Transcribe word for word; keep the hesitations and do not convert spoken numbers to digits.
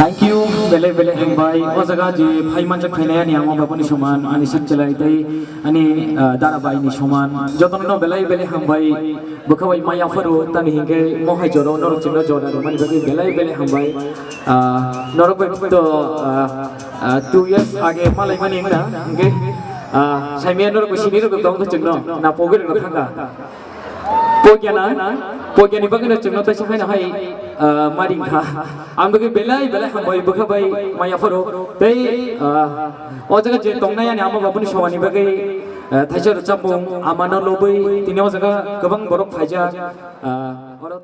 Thank you, belai belai hambai. O jaga je phai manjak phainai ani ama babuni soman, ani sakchalai tei ani, ah, dara baini soman. Jotono belai belai hambai. Bwkha bai maya phuru tani hinkhe mohai jora norok chwngno jora rwmani bagwi belai belai hambai. Ah, norok bai to, ah, ah, two years age malaimani wngna hinkhe, ah, saimaya norok bai sini rwgwi tong chwngno na pogwi rwgwi thangkha. Pogya na, pogya ni bagwi no chwngno taisa haino hai, ah, ma ringkha. Ang bagwi belai belai hambai bwkha bai maya phuru. Tei, ah, o jaga je tongnai ani ama babuni somani bagwi, ah, thaisa rwchapmung amano lobwi tini o jaga kwbang borok phaijak. Ah, oro